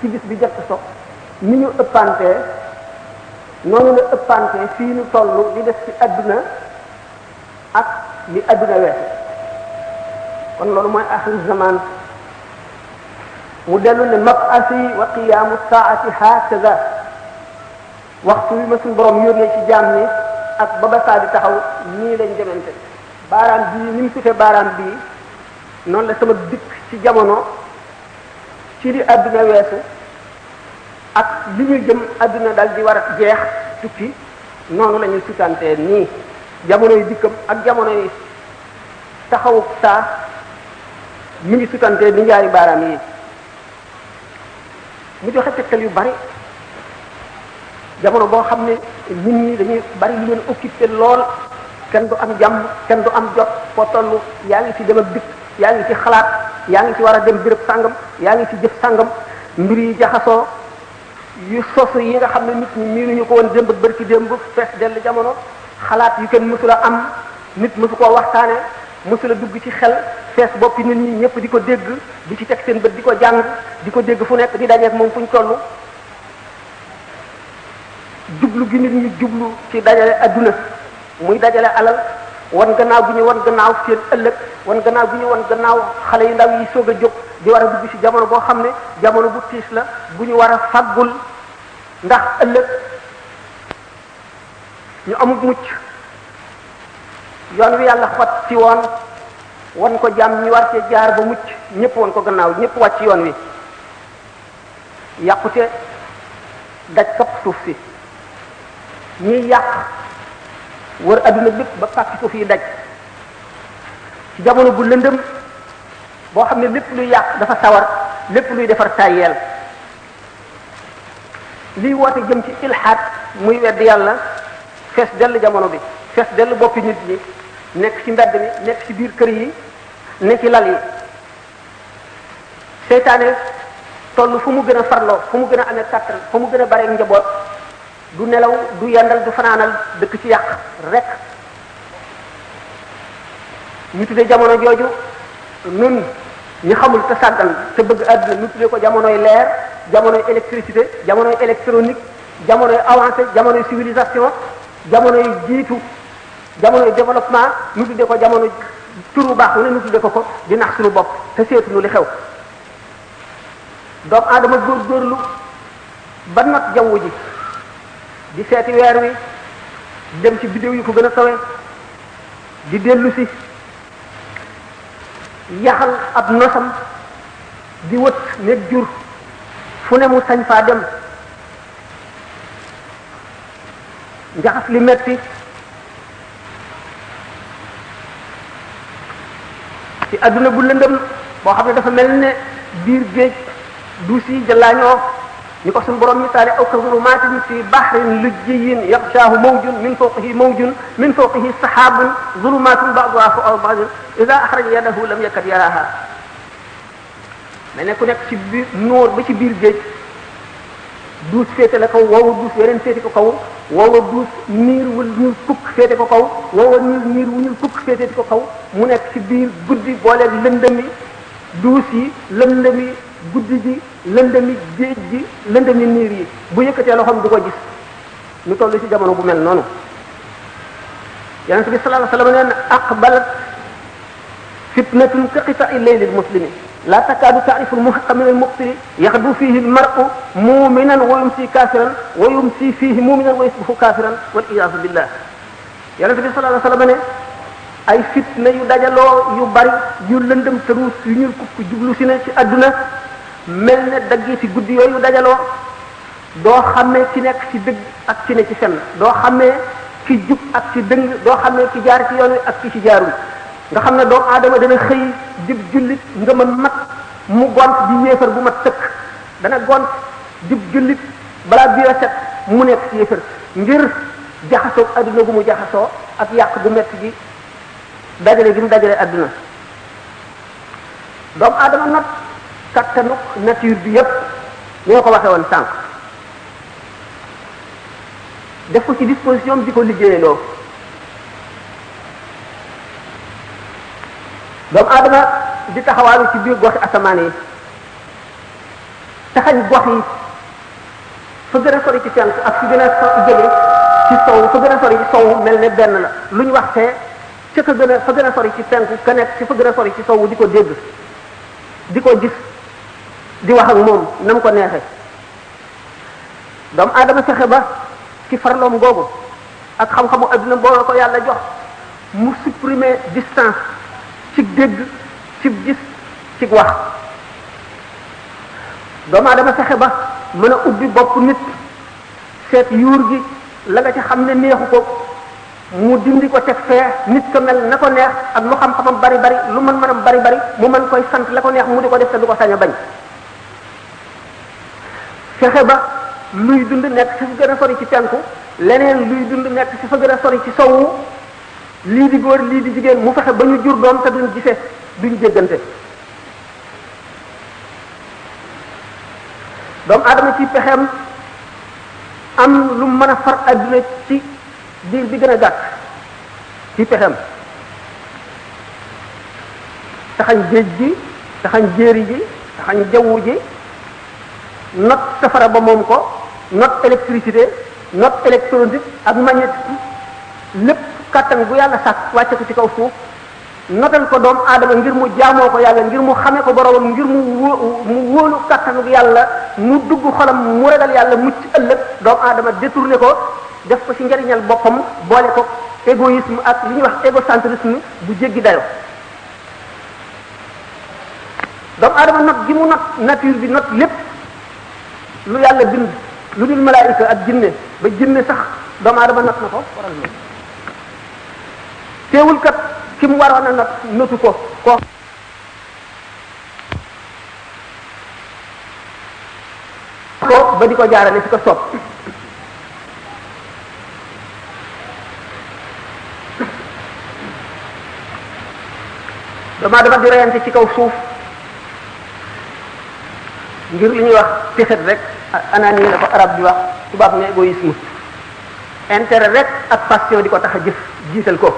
ci bis bi jot so ni ñu ëppantee noonu la ëppantee fii ñu toll li def ci adduna ak li adduna weesu kon loolu mooy axiru zaman mu dellu ne mab'asi wa qiyaamu saati hakaza waxtu wi ma suñu borom yónnee ci jaam ñi ak ba ba saa di taxaw nii lañ demante baaraam bii ni mu sutee baaraam bii noonu la sama dikk ci jamono ci li adduna weesu ak li ñuy jëm adduna dal di war a jeex tukki noonu la ñuy sutantee nii jamono yi dikkam ak jamono yi taxawu saa mi ngi sutantee ni ñaari baaraam yi mu joxe tegtal yu bari jamono boo xam ne nit ñi dañuy bari lu leen occupé lool kenn du am jàmm kenn du am jot foo toll yaa ngi ci dem ak dikk yaa ngi ci xalaat yaa ngi ci war a dem béréb sàngam yaa ngi ci jëf sàngam mbir yi jaxasoo yu sosu yi nga xam ne nit ñi miinuñu ko woon démb bërki démb fees dell jamono xalaat yu kenn mësula am nit mësu koo waxtaane mësula dugg ci xel fees boppi nit ñi ñëpp di ko dégg di ci teg seen bët di ko jàng di ko dégg fu nekk di dajeek moom fu ñu toll jublu gi nit ñi jublu ci dajale adduna muy dajale alal wan gannaaw gi ñu wan gannaaw seen ëllëg wan gannaaw gi ñu wan gannaaw xale yu ndaw yi soog a jóg di war a dugg ci jamono boo xam ne jamono bu tiis la bu ñu war a faggul ndax ëllëg ñu amul mucc yoon wi yàlla xot ci woon wan ko jàmm ñi war cee jaar ba mucc ñëpp wan ko gannaaw ñëpp wàcc yoon wi yàqute daj kapp suuf si ñiy yàq wër adduna bépp ba pàcc suuf yi daj ci jamono bu lëndëm boo xam ne lépp luy yàq dafa sawar lépp luy defar tàyyeel liy woote jëm ci ilhaad muy wedd yàlla fees dell jamono bi fees dell boppi nit ñi nekk ci mbedd mi nekk ci biir kër yi nekk ci lal yi seytaane toll fu mu gën a farloo fu mu gën a amee kàttan fu mu gën a bare njaboot du nelaw du yendal du fanaanal dëkk ci yàq rek ñu tuddee jamono jooju nun ñi xamul te sàggan te bëgg àdduna ñu tuddee ko jamonoy leer jamonoy électricité jamonoy électronique jamonoy avancé jamonoy civilisation jamonoy jiitu jamonoy développement ñu tuddee ko jamono turu baax wu ne ñu tuddee ko di nax suñu bopp te seetuñu li xew doomu aadama góorgóorlu ba not jaww ji di seeti weer wi dem ci bidéew yi ko gën a kawe di dellu si yaxal ab nosam di wët nekk jur fu ne mu sañ faa dem njaxas li metti ci adduna bu lëndëm boo xam ne dafa mel ne biir géej du si jëlaañoo ni ko suñu borom misaale aw ka zulumatin fi bahrin lujjiyin yaxshaahu mawjun min fawqihi sahabun zulumatun ba'duha fawqa ba'din idha akhraja yadahu lam yakad yaraha mais ne ku nekk ci biir noor ba ci biir géej duus féete la kaw woowa duus weneen féete ko kaw woowa duus niir wu ñuul kukk féete ko kaw woowa niir wu ñuul kukk féete ko kaw mu nekk ci biir guddi booleeg lëndëmi duus yi lëndëmi guddi gi lëndëmi géej gi lëndëmi niir yi bu yëkkatee loxoom du ko gis ñu toll ci jamono bu mel noonu yonent bi sallallahu alayhi wa sallam nee na aqbalat fitnatun ka qita'i laylil muslimi la takadu ta'rifu al-muhiqqa min al-muqtili yaghdu fihi al-mar'u mu'minan wa yumsi kafiran wa yumsi fihi mu'minan wa yusbihu kafiran wal iyadu billah yonent bi sallallahu alayhi wa sallam ne ay fitna yu dajaloo yu bari yu lëndëm tëruus yu ñuul kukk jublu si ne ci adduna mel ne daggi ci guddi yooyu dajaloo doo xamee ci nekk ci dëgg ak ci ne ci fenn doo xamee ci jub ak ci dëng doo xamee ci jaar ci yoon wi ak ci jaarul nga xam ne doomu aadama dana xëy dib jullit nga mën mat mu gont di yéefar bu mat sëkk dana gont dib jullit balaa biir a set mu nekk ci yéefar ngir jaxasoo adduna gu mu jaxasoo ak yàq gu metti gi dajale gi mu dajale adduna doomu aadama nag kattanuk nature bi yépp ñoo ko waxee woon sànq def ko ci disposition di ko liggéeyaloo doomu aadama di taxawaalu ci biir goxi asamaan yi taxañ gox yi fa gën a sori ci penku ak fi gën a jege ci sow fa gën a sori ci sow mel ne benn la lu ñu wax fee ca ka gën a fa gën a sori ci penku ka nekk ci fa gën a sori ci sow di ko dégg di ko gis di wax ak moom na mu ko neexee doomu aadama fexe ba ci farloom googu ak xam-xamu adduna boo ko yàlla jox mu supprimer distance ci dégg ci gis ci wax doomu aadama fexe ba mën a ubbi bopp nit seet yuur gi la nga ci xam ne neexu ko mu dindi ko teg fee nit ko mel na ko neex ak lu xam-xamam bari bari lu mën bari bari mu mën koy sant la ko neex mu di ko def te du ko sañ a bañ fexe ba luy dund nekk ci fa gën a sori ci penku leneen luy dund nekk ci fa gën a sori ci sowu lii di góor lii di jigéen mu fexe ba ñu jur doom te duñ gisee duñ jéggante doomu aadama ci pexeem am lu mën a far adduna ci diir bi gën a gàtt ci pexeem taxañ géej gi taxañ jéeri ji taxañ jawwu ji not safara ba moom ko not électricité not électronique ak magnétisme lépp kàttan bu yàlla sàkk wàcce ko ci kaw suuf notal ko doomu aadama ngir mu jaamoo ko yàlla ngir mu xamee ko boromam ngir mu wóolu kàttanu yàlla mu dugg xolam mu ragal yàlla mucc ëllëg doomu aadama détourné ko def ko ci njariñal boppam boole ko égoïsme ak li ñuy wax égocentrisme bu jéggi dayo doomu aadama not gi mu not nature bi not lépp lu yàlla bind lu dul malaayika ak jinne ba jinne sax doomu aadama not na ko waral na teewul kat ki mu waroon a not notu ko ba di ko jaarale fi ko soob doomu aadama di reyante ci kaw suuf ngir li ñuy wax texet rek anani la ko arab di wax tubaab ne égoïsme intérêt rek ak passion di ko tax a jëf jiital ko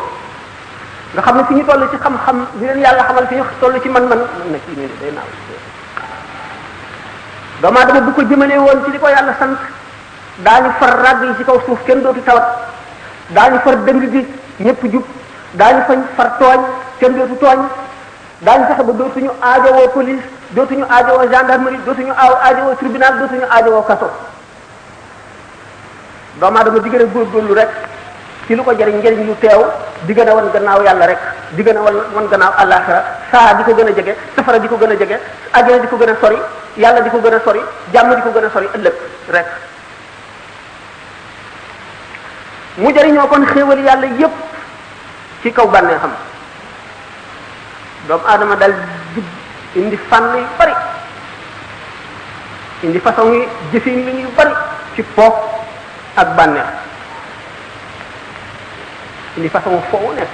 nga xam ne fi ñu toll ci xam-xam li leen yàlla xamal fi ñu toll ci man-man na kii nii day naaw doomu aadama bu ko jëmalee woon ci li ko yàlla sant daañu far ràgg yi ci kaw suuf kenn dootu tawat daañu far dëng gi ñëpp jub daañu fañ far tooñ kenn dootu tooñ daañu fexe ba dootuñu aajowoo police dootuñu aajowoo gendarmerie dootuñu aajowoo tribunal dootuñu aajowoo kaso doomu aadama di gën a góorgóorlu rek ci lu ko jëriñ njëriñ lu teew di gën a wan gannaaw yàlla rek di gën a wan gannaaw àllaaxira saa di ko gën a jege safara di ko gën a jege àjjana di ko gën a sori yàlla di ko gën a sori jàmm di ko gën a sori ëllëg rek mu jëriñoo kon xéewal yàlla yépp ci kaw bànnee xam doomu aadama dal jub indi fànn yu bari indi façon yi jëfin yu bari ci poof ak bànneex indi façon foo wu nekk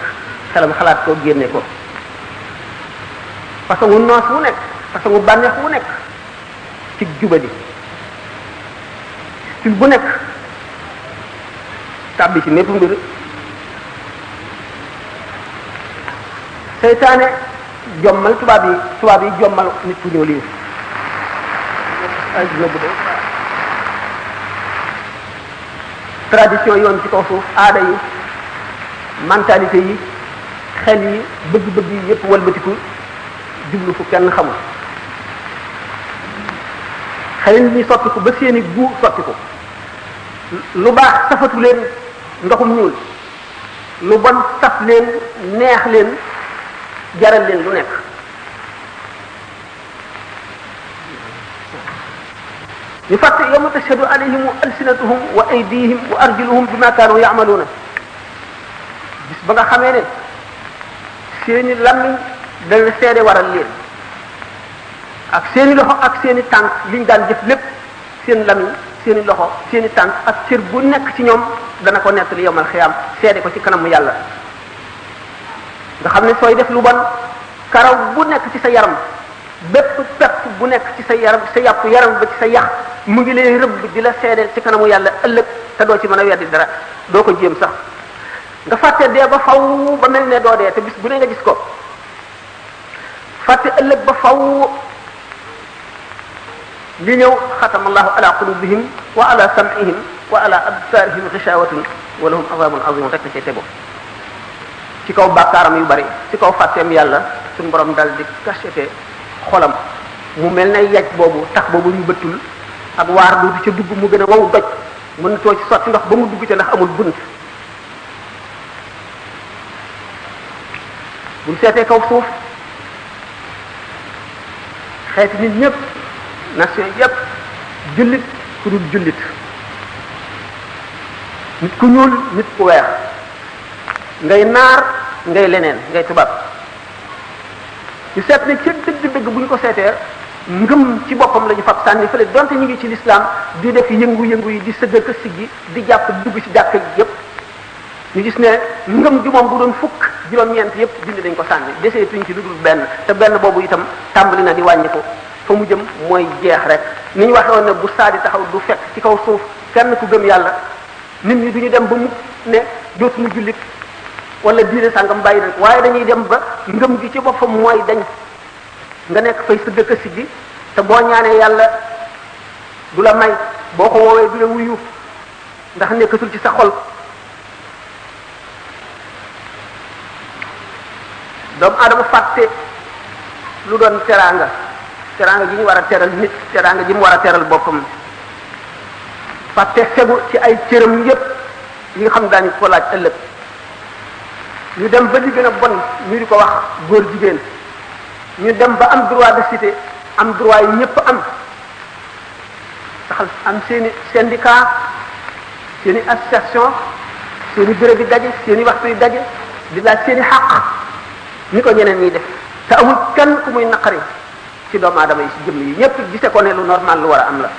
xelam xalaat ko génne ko façon wu noos wu nekk façon wu bànneex wu nekk ci jubadi style bu nekk tàbbi ci mépp mbir seytaane jommal tubaab yi jommal nit ku ñëw lii ay yóbbu de tradition yoon ci kaw suuf aada yi mentalité yi xel yi bëgg-bëgg yi yépp walbatiku jublu fu kenn xamul xel yi ñuy soppiku ba seeni gu soppiku lu baax safatu leen ndoxum ñuul lu bon saf leen neex leen jaral leen lu nekk ñu fàtte yawma tashhadu alayhim alsinatuhum wa aydihim wa arjuluhum bima kaanu ya'maluna bis ba nga xamee ne seeni làmmiñ dana seede waral leen ak seeni loxo ak seeni tànk liñ daan jëf lépp seen làmmiñ seeni loxo seeni tànk ak cër bu nekk ci ñoom dana ko nettali yawmal xiyaam seede ko ci kanamu yàlla nga xam ne sooy def lu bon karaw bu nekk ci sa yaram bépp pepp bu nekk ci sa yaram sa yàpp yaram ba ci sa yax mu ngi lay rëbb di la seedeel ci kanamu yàlla ëllëg te doo ci mën a weddi dara doo ko jéem sax nga fàtte dee ba faw ba mel ne doo dee te bis bu ne nga gis ko fàtte ëllëg ba faw li ñëw xatama allahu ala qulubihim wa ala sam'ihim wa ala absarihim ghishawatun wa lahum azabun azim rek na cay tego ci kaw bàkkaaram yu bari ci kaw fàtteem yàlla suñu borom dal di cacheté xolam mu mel ne yaj boobu tax boobu ñu bëttul ak waar du ca dugg mu gën a wow doj mën too ci sotti ndox ba mu dugg ca ndax amul bunt buñ seetee kaw suuf xeeti nit ñëpp nation yëpp jullit ku dul jullit nit ku ñuul nit ku weex ngay naar ngay leneen ngay tubaab ñu seet ne ci dëgg-dëgg bu ñu ko seetee ngëm ci boppam la ñu fab sànni fële donte ñu ngi ci lislaam di def yëngu-yëngu yi di sëggal ka siggi di jàpp dugg ci jàkka yi yëpp ñu gis ne ngëm gi moom bu doon fukk juróom-ñeent yëpp dindi dañ ko sànni deseetuñ ci lu dul benn te benn boobu itam tàmbali na di wàññi ko fa mu jëm mooy jeex rek ni ñu waxee woon ne bu saa di taxaw du fekk ci kaw suuf kenn ku gëm yàlla nit ñi duñu dem ba mu ne dootuñu jullit wala diine sàngam bàyyi nañ waaye dañuy dem ba ngëm gi ci boppam mooy dañ nga nekk fay sa dëkk si gi te boo ñaanee yàlla du la may boo ko woowee du la wuyu ndax nekkatul ci sa xol doomu aadama fàtte lu doon teraanga ji ñu war a teral nit teraanga ji mu war a teral boppam fàtte fegu ci ay cëram yépp yi nga xam daañu ko laaj ëllëg ñu dem ba li gën a bon ñu di ko wax góor jigéen ñu dem ba am droit de cité am droit yi ñëpp am taxal am seeni syndicat seeni association seeni béréb yi daje seeni waxtu yi daje di laaj seeni xàq ni ko ñeneen ñiy def te amul kenn ku muy naqari ci doomu aadama yi ci jëmm yi ñëpp gise ko ne lu normal lu war a am la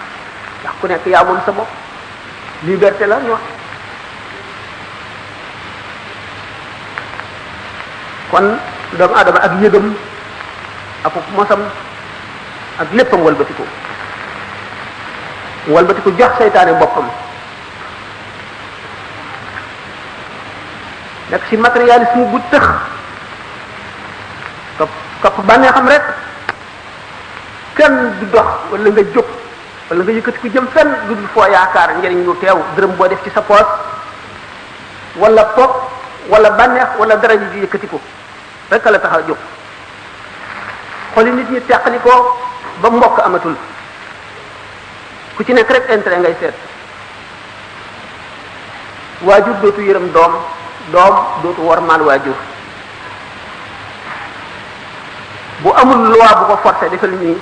ndax ku nekk yaa moom sa bopp liberté la ñu wax kon doomu aadama ak yëgam ak mosam ak léppam walbatiku jox seytaane boppam nekk ci matérialisme bu tëx topp bànnee xam rek kenn du dox wala nga jóg wala nga yëkkati ko jëm fenn lu dul foo yaakaar njëriñ lu teew dërëm boo def ci sa poos wala pop wala bànneex wala dara ji yëkkati ko rek la tax a jóg xoli nit ñi teqali ko ba mbokk amatul ku ci nekk rek intérêt ngay seet waajur dootu yërëm doom dootu wormaal waajur bu amul loi bu ko forcé defal nii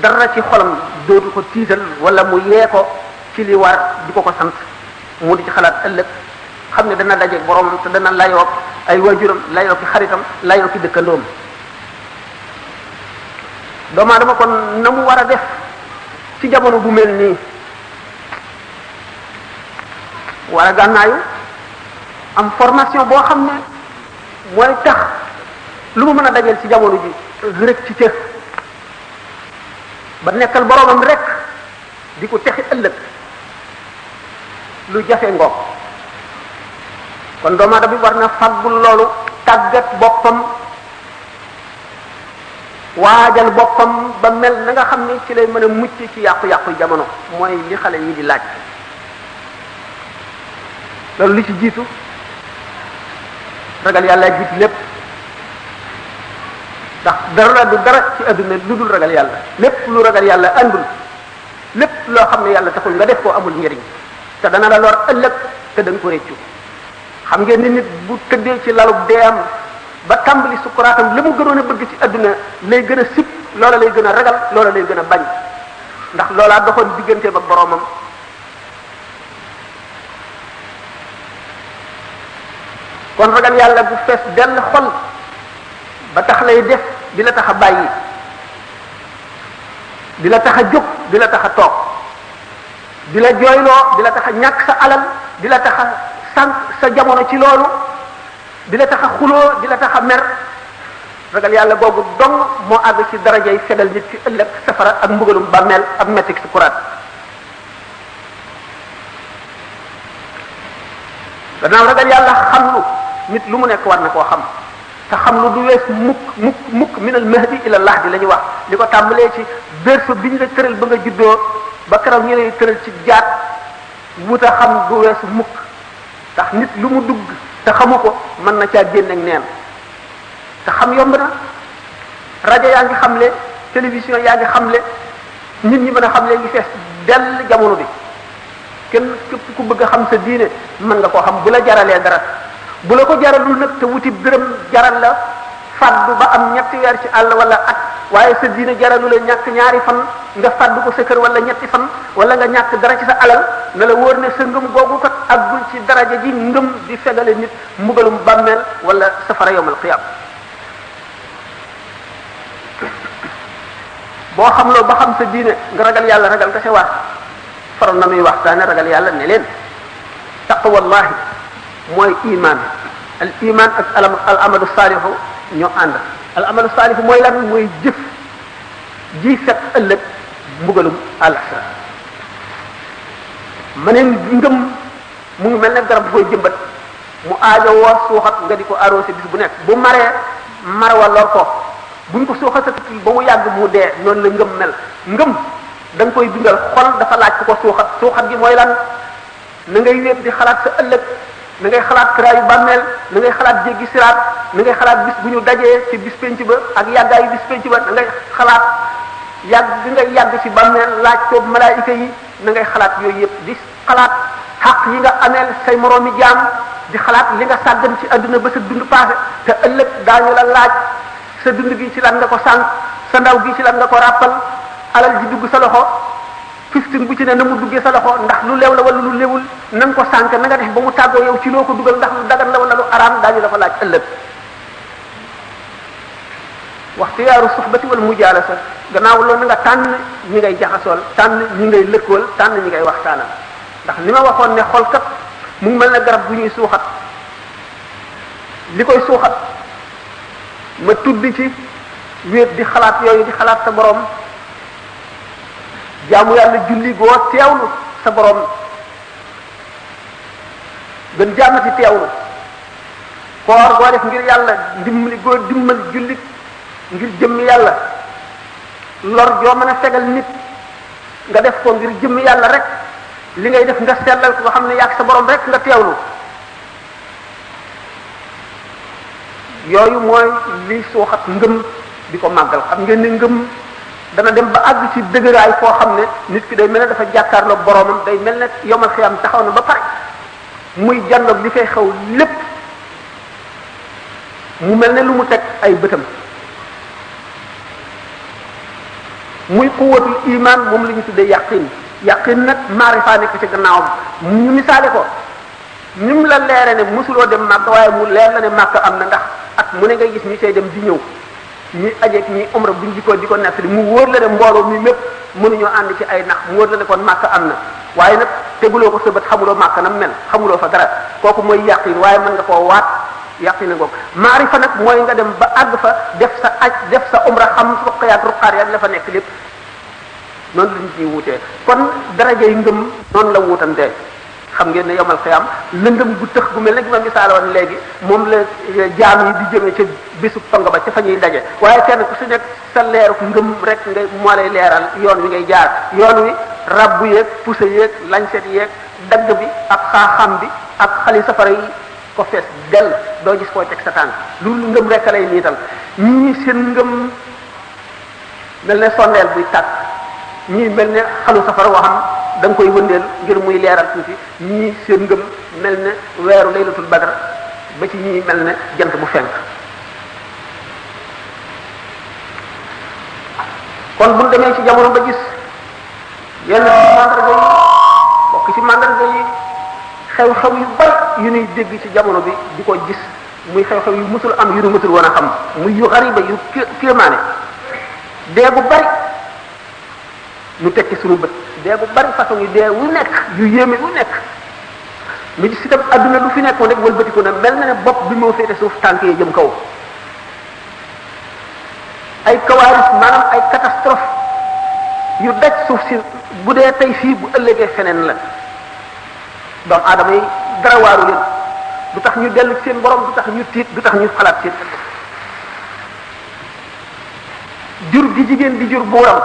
dara ci xolam dootu ko tiital wala mu yee ko ci li war di ko sant mu di ci xalaat ëllëg xam ne dana dajeeg boromam te dana layoog ay waajuram layoo ki xaritam layoo ki dëkkandoom doomu aadama kon na mu war a def ci jamono bu mel nii war a gànnaayu am formation boo xam ne mooy tax lu mu mën a dajeel ci jamono ji rek ci cëf ba nekkal boromam rek di ko texi ëllëg lu jafe ngoog kon doomu aadama bi war na fàggul loolu tàggat boppam waajal boppam ba mel na nga xam ne ci lay mën a mucc ci yàqu-yàqu jamono mooy li xale yi di laaj loolu li ci jiitu ragal yàlla jiitu lépp ndax dara du dara ci adduna lu dul ragal yàlla lépp lu ragal yàlla andul lépp loo xam ne yàlla taxul nga def koo amul njëriñ te dana la lor ëllëg te da nga ko réccu xam ngeen ni nit bu tëddee ci lalub deeyam ba tàmbali sukkuraatam li mu gënoon a bëgg ci adduna lay gën a sib loola lay gën a ragal loola lay gën a bañ ndax loolaa doxoon digganteem ak boroomam kon ragal yàlla bu fees dell xol ba tax lay def di la tax a bàyyi di la tax a jóg di la tax a toog di la jooyloo di la tax a ñàkk sa alal di la tax a sànq sa jamono ci loolu di la tax a xuloo di la tax a mer ragal yàlla googu dong moo àgg ci darajay fegal nit ci ëllëg safara ak mbugalum bàmmeel ak mettik sukuraat gannaaw ragal yàlla xam lu nit lu mu nekk war na koo xam te xam lu du wees mukk minal mahdi ila lahdi la ñuy wax li ko tàmbalee ci berceau bi ñu la tëral ba nga juddoo ba keroog ñu lay tëral ci jaat wuta xam du weesu mukk tax nit lu mu dugg te xamu ko mën na caa génn ak neen te xam yomb na rajo yaa ngi xamle télévision yaa ngi xamle nit ñi mën a xamle ngi fees dell jamono bi kenn képp ku bëgg a xam sa diine mën nga koo xam bu la jaralee dara bu la ko jaralul nag te wuti dërëm jaral la faddu ba am ñetti weer ci àll wala at waaye sa diine jaralu la ñàkk ñaari fan nga faddu ko sa kër wala ñetti fan wala nga ñàkk dara ci sa alal na la wóor ne sa ngëm googu kat aggul ci daraja ji ngëm di fegale nit mbugalum bàmmeel wala safara yawmal qiyaam boo xam loo ba xam sa diine nga ragal yàlla ragal nga sa war faroon na muy waxtaane ragal yàlla ne leen taqwallahi mooy iman al iman ak al amalu saalihu ñoo ànd al amalu saalihu mooy lan mooy jëf ji fekk ëllëg mbugalum àllaxira ma ne ngëm mu ngi mel ne garab bu koy jëmbat mu aajo woo suuxat nga di ko arrosé bis bu nekk bu maree mar wa lor ko buñ ko suuxatatul ba mu yàgg mu dee noonu la ngëm mel ngëm da nga koy dundal xol dafa laaj ku ko suuxat gi mooy lan na ngay wéet di xalaat sa ëllëg na ngay xalaat kiraayu bàmmeel na ngay xalaat jéggi siraat na ngay xalaat bis bu ñu dajee ci bis penc ba ak yàggaayu bis penc ba na ngay xalaat yàgg gi ngay yàgg ci bàmmeel laaj ko malaayika yi na ngay xalaat yooyu yëpp di xalaat xaq yi nga ameel say moroomi jaam di xalaat li nga sàggan ci àdduna ba sa dund passé te ëllëg daañu la laaj sa dund gi ci lan nga ko sànq sa ndaw gi ci lan nga ko ràppal alal ji dugg sa loxo fiftin bu ci ne na mu duggee sa loxo ndax lu leew la wala lu lewul na nga ko sànq na nga def ba mu tàggoo yow ci loo ko dugal ndax lu dagan la wala lu araam daañu la fa laaj ëllëg waxtiyaaru suxbati wal mujaalasa gannaaw loolu na nga tànn ñi ngay jaxasool tànn ñi ngay lëkkool tànn ñi ngay waxtaanal ndax li ma waxoon ne xol kat mu ngi mel ne garab bu ñuy suuxat li koy suuxat ma tudd ci wéet di xalaat yooyu di xalaat sa borom jaamu yàlla julli goo teewlu sa borom gën jaamati teewlu koor goo def ngir yàlla ndimbali goo dimbal jullit ngir jëmmi yàlla lor joo mën a fegal nit nga def ko ngir jëmmi yàlla rek li ngay def nga sellal ko nga xam ne yàgg sa borom rek nga teewlu yooyu mooy li suuxat ngëm di ko màggal xam ngeen ne ngëm dana dem ba àgg ci dëgëraay foo xam ne nit ki day mel ne dafa jàkkaarloog boromam day mel ne yomal xiyam taxaw na ba pare muy jànloog li fay xew lépp mu mel ne lu mu teg ay bëtam muy quwwatul iman moom la ñu tuddee yaqin nag maarifa nekk ci gannaawam ñu misaale ko ni mu la leere ne mosuloo dem màkk waaye mu leer la ne màkk am na ndax at mu ne ngay gis ñi cay dem di ñëw ñi ajeeg ñi umra buñ di ko nettali mu wóor la ne mbooloo mi mépp mënuñoo ànd ci ay nax mu wóor la ne kon màkk am na waaye nag teguloo ko sa bët xamuloo màkk na mel xamuloo fa dara kooku mooy yaqin waaye mën nga koo waat yaqin ngoog maarifa nag mooy nga dem ba àgg fa def sa aj def sa umra xam ruqayaat ruqaar yaa la fa nekk lépp noonu la nit ñi wutee kon darajay ngëm noonu la wutantee xam ngeen ne yomal xiyam lëndëm gu tëx gu mel ne gi ma misaal woon léegi moom la jaam yi di jëmee ca bésu tonga ba ca fa ñuy daje waaye kenn ku si nekk sa leeru ngëm rek nga moo lay leeral yoon wi ngay jaar yoon wi rabbu yeeg pusa yeeg lañset yeeg dagg bi ak xaaxam bi ak xali safara yi ko fees dell doo gis fooy teg sa tànk loolu ngëm rek lay niital ñii seen ngëm mel ne sondeel buy tàkk ñii mel ne xalu safara woo xam da nga koy wëndeel ngir muy leeral tuuti ñii seen ngëm mel ne weeru laylatul badr ba ci ñii mel ne jant bu fenk kon bu ñu demee ci jamono ba gis yenn mandarga yi bokk ci mandarga yi xew-xew yu bari yu ñuy dégg ci jamono bi di ko gis muy xew-xew yu musul am yu nu musul woon a xam muy yu xariba yu kéemaane dee bu bari ñu tekki suñu bët dee bu bari façon yi dee wu nekk yu yéeme wu nekk ñu gis itam adduna lu fi nekkoon rek wëlbatiku na mel na ne bopp bi moo féete suuf tànk yi jëm kaw ay kawaaris maanaam ay catastrophe yu daj suuf si bu dee tey fii bu ëllëgee feneen la doomu aadama yi dara waaru leen du tax ñu dellu ci seen borom du tax ñu tiit du tax ñu xalaat ci jur gi jigéen di jur buuram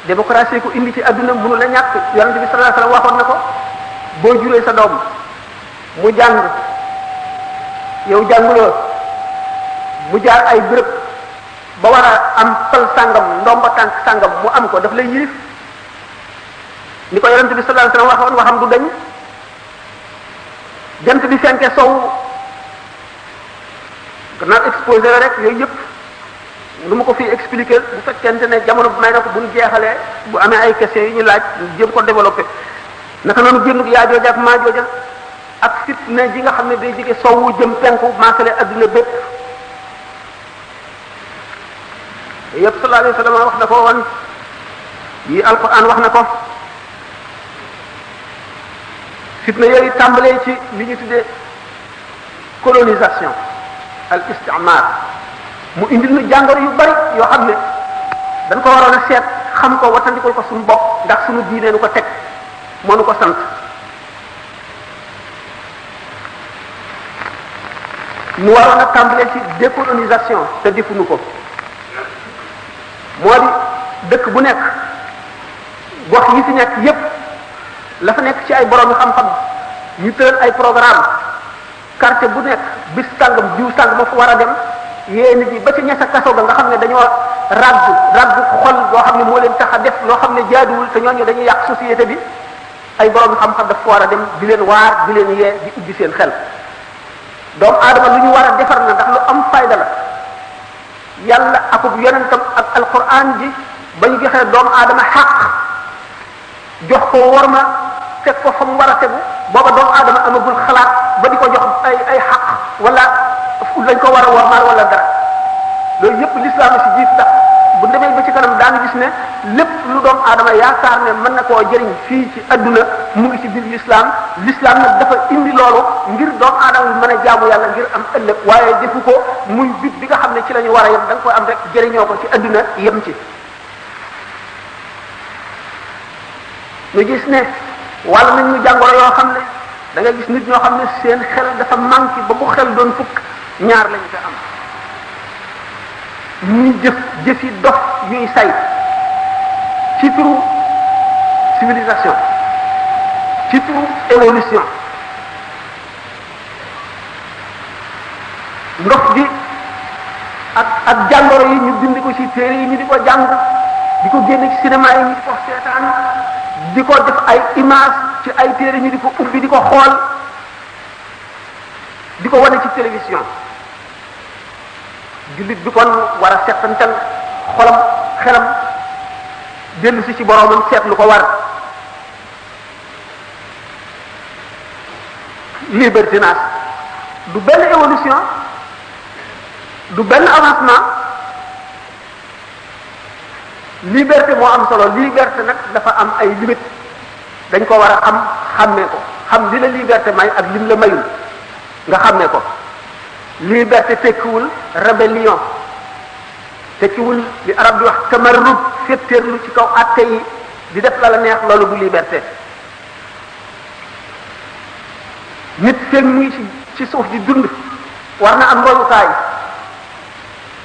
démocratie ko indi ci adduna mënu la ñàkk yonente bi sallallahu alayhi wasallam waxoon na ko boo juree sa doom mu jàng yow jànguloo mu jaar ay béréb ba war a am pal sàngam ndomba tànk sàngam mu am ko daf lay yilif ni ko yonente bi sallallahu alayhi wasallam waxoon waxam du dañ jant bi fenke sow gannaaw exposé la rek yooyu yëpp lu ma ko fi expliquer bu fekkente ne jamono bi may na ko bu ñu jeexalee bu amee ay questions yu ñu laaj jéem ko développé naka noonu génnug yaa jooja ak maa jooja ak fitna ji nga xam ne day jóge sowwu jëm penku maasale adduna bépp yëpp sallallahu alayhi wa sallam wax na ko woon yi alquran wax na ko fitna yooyu tàmbalee ci li ñu tuddee colonisation al istimar mu indil nu jàngoro yu bari yoo xam ne dañ ko waroon a seet xam ko watandikul ko suñu bopp ndax suñu diine nu ko teg moo nu ko sant nu waroon a tàmbalee ci décolonisation te defuñu ko moo di dëkk bu nekk gox yi fi nekk yépp la fa nekk ci ay borom xam-xam ñu tëral ay programme quartier bu nekk bis sàngam jiw sàngam moo fa war a dem yée nit ñi ba ci ñesa kaso ga nga xam ne dañoo ragg xol loo xam ne moo leen tax a def loo xam ne jaaduwul te ñooñu dañuy yàq société bi ay borom xam-xam daf ko war a dem di leen waar di leen yee di ubbi seen xel doomu aadama lu ñu war a defar na ndax lu am fayda la yàlla akub yonentam ak alquran ji ba ñu joxee doomu aadama xaq jox ko worma teg ko fa mu war a tegu booba doomu aadama amagul xalaat ba di ko jox ay xaq wala lañ ko war a wormaal wala dara loolu yépp l'islam si jiit tax bu demee ba ci kanam daanu gis ne lépp lu doomu aadama yaakaar ne mën na koo jëriñ fii ci adduna mu ngi ci biir l'islam nag dafa indi loolu ngir doomu aadama bi mën a jaamu yàlla ngir am ëllëg waaye defu ko muy bit bi nga xam ne ci la ñu war a yem da nga koy am rek jëriñoo ko ci adduna yem ci ñu gis ne wàll nañ ñu jàngoro yoo xam ne da nga gis nit ñoo xam ne seen xel dafa manqué ba bu xel doon fukk ñaar lañu ko am ñuy jëfi dof yuy say ci turu civilisation ci turu évolution ndox gi ak jàngoro yi ñu bind ko ci téere yi ñu di ko jàng di ko génne ci cinéma yi ñu di ko seetaan di ko def ay image ci ay téere ñu di ko ubbi di ko xool di ko wane ci télévision jullit bi kon war a settantal xolam xelam dellu si ci boroomam seet lu ko war libertinage du benn évolution du benn avancement liberté moo am solo liberté nag dafa am ay limites dañ ko war a xàmmee ko xam li la liberté may ak lim la mayul nga xàmmee ko liberté tekkiwul rébellion tekkiwul li arab di wax tamarrud féttéerlu ci kaw atte yi di def la neex loolu du liberté nit feeg muy ci suuf di dund war na am royukaay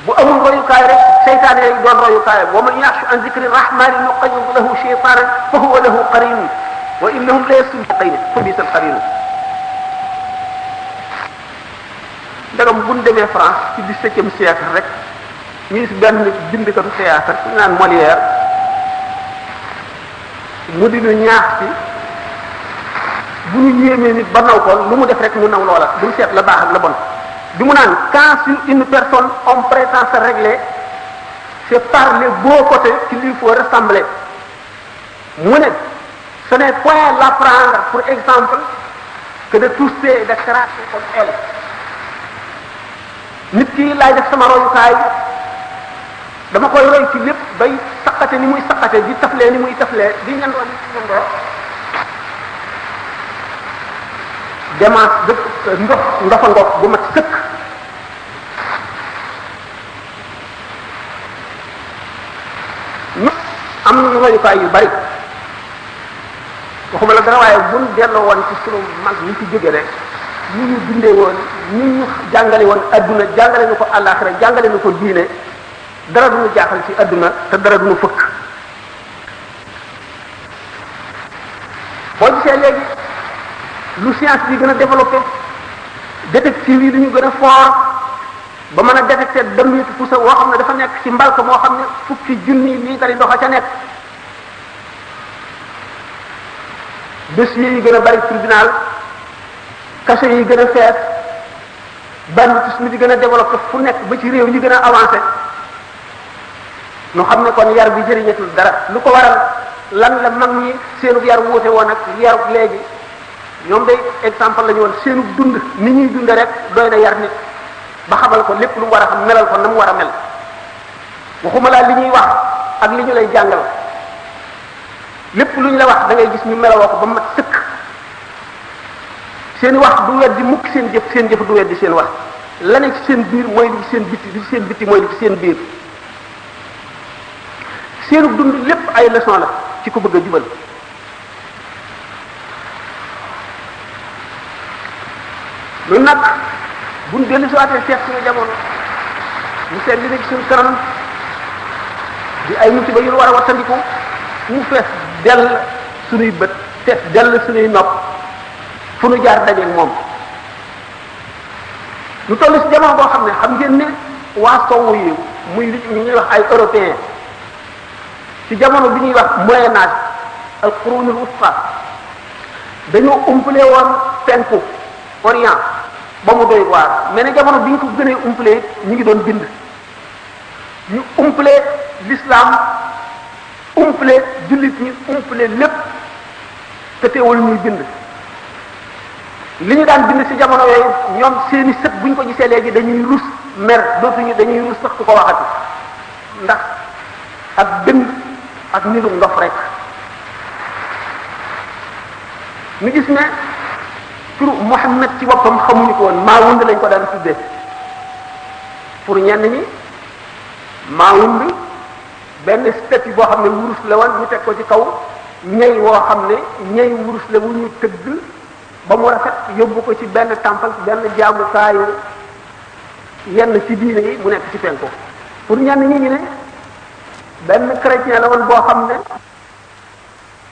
bu amul royukaay rek seytaane yi doon royukaay wa man yaxshu an zikri rahmani nuqayyid lahu shaytanan fa huwa lahu qarin wa innahum la yasuddiqina fa bisa al qarin ndagam bu ñu demee France ci 17e siècle rek ñu gis benn bindkatu théâtre ku naan Molière mu di ñu ñaax ci bu ñu yéemee nit ba naw ko lu mu def rek ñu naw loola duñ seet la baax ak la bon bi mu naan quand sur une personne on prétend se régler c'est par les beaux côtés qu'il lui faut ressembler mu ne ce n'est point l'apprendre pour exemple que de tousser et de cracher comme elle nit ki laay def sama royukaay dama koy roy ci lépp bay saqate ni muy saqate di taflee ni muy taflee di ñandoo ni muy ñandoo démence dëkk ndofa ngoog bu mat sëkk ñu am nañu royukaay yu bari waxuma la dara waaye buñ delloo woon ci sunu mag ñu ci jóge rek ñu ñu bindee woon ñu ñu jàngale woon adduna jàngale ñu ko àllaaxira jàngale ñu ko diine dara duñu jaaxal ci adduna te dara duñu fëkk. boo gisee léegi lu science bi gën a développé détective yi duñu gën a fort ba mën a détecté damitu pusa woo xam ne dafa nekk ci mbalka moo xam ne fukki junni liitari ndox a ca nekk. dossiers yi gën a bari tribunal cachet yi gën a fees banditisme di gën a développé fu nekk ba ci réew yi gën a avancé nu xam ne kon yar bi jëriñatul dara. lu ko waral lan la mag ñi seenu yar wuute woon ak yarub léegi ñoom day exemple la ñu woon seenu dund ni ñuy dunde rek doy na yar nit ba xamal ko lépp lu mu war a xam melal ko na mu war a mel. waxuma laa li ñuy wax ak li ñu lay jàngal lépp lu ñu la wax da ngay gis ñu melawoo ko ba mat sëkk. seeni wax du weddi mukk seen jëf, seen jëf du weddi seen wax. la ne ci seen biir mooy li ci seen bitti, li ci seen bitti mooy li ci seen biir. seenu dund lépp ay leçon la ci ku bëgg a jubal. lu nag buñ dellu si waatee seet suñu jamono mu seet li ne ci suñu kanam di ay musiba yu war a wattandiku mu fees dell suñuy bët fees dell suñuy nopp fu nu jaar dajeeg moom. lu toll si jamono boo xam ne xam ngeen ne waa sowwu yi muy li ñuy wax ay européen ci jamono bi ñuy wax moyen âge al qurunul wusqa dañoo umpale woon penku orient ba mu doy waar mais ne jamono bi ñu ko gënee umpale ñu ngi doon bind. ñu umpale l'islam umpale jullit ñi umpale lépp te teewul ñuy bind. li ñu daan bind ci jamono yooyu ñoom seeni sët buñ ko gisee léegi dañuy rus mer dootuñu dañuy rus sax ku ko waxati ndax ak bind ak nirum ndof rek. ñu gis ne turu Muhammad ci boppam xamuñu ko woon Maawund lañ ko daan tuddee pour ñenn ñi Maawund benn statue boo xam ne wurus la woon ñu teg ko ci kaw ñey woo xam ne ñey wurus la wu ñu tëgg ba mu rafet yóbbu ko ci benn temple benn jaamukaayu yenn ci diine yi mu nekk ci penku. pour ñenn ñi ñu ne benn chrétien la woon boo xam ne